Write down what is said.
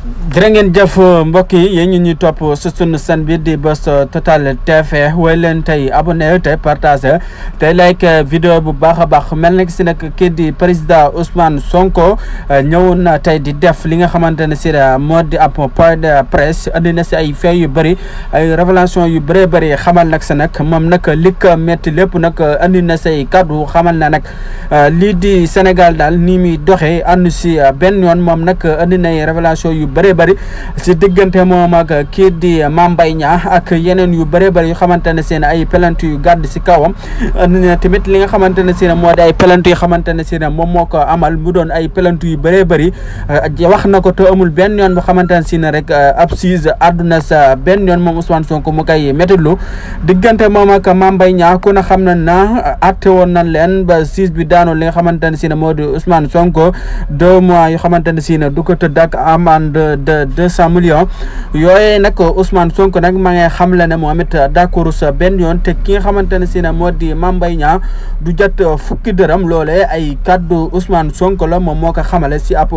jërë ngeen jëf mbokk yi yéen ñu ñuy topp si sunu seen bi di Buzz Total TV way leen tey abonné tey partagé tey like vidéo bu baax a baax mel na si nag kii di président Ousmane Sonko ñëwoon na tey di def li nga xamante ne si moo di ab point de presse andi na si ay faits yu bëri ay révélation yu bëree bëri xamal nag sa nag moom nag li ko métti lépp nag andi na say kaddu xamal na nag lii di Sénégal daal ni muy doxee ànd si benn yoon moom nag andi nay révélation yu bëree bëri si diggante moom ak kii di Mame Mbaye Niang ak yeneen yu bëree bëri yu xamante ne seen ay plainte yu gàdd si kawam andi na tamit li nga xamante ne si moo di ay plainte yu xamante ne si moom moo ko amal mu doon ay plainte yu bëree bëri wax na ko te amul benn yoon bu xamante ne si rek ab siis àdduna sa benn yoon moom Ousmane Sonko mu koy métitlu diggante moom ak Mame Mbaye Niang ku ne xam na atte woon nañ leen ba siis bi daanoo li nga xamante ne si moo di Ousmane Sonko 2 mois yu xamante ne si du ko tëdd ak amende de 200 millions yooyu nag Ousmane Sonko nag ma ngay xam la ne moom it d'accord sa benn yoon te ki nga xamante ne si moo di Mame Mbaye Niang du jot fukki dërëm loolee ay kaddu Ousmane Sonko la moom moo ko xamale si ab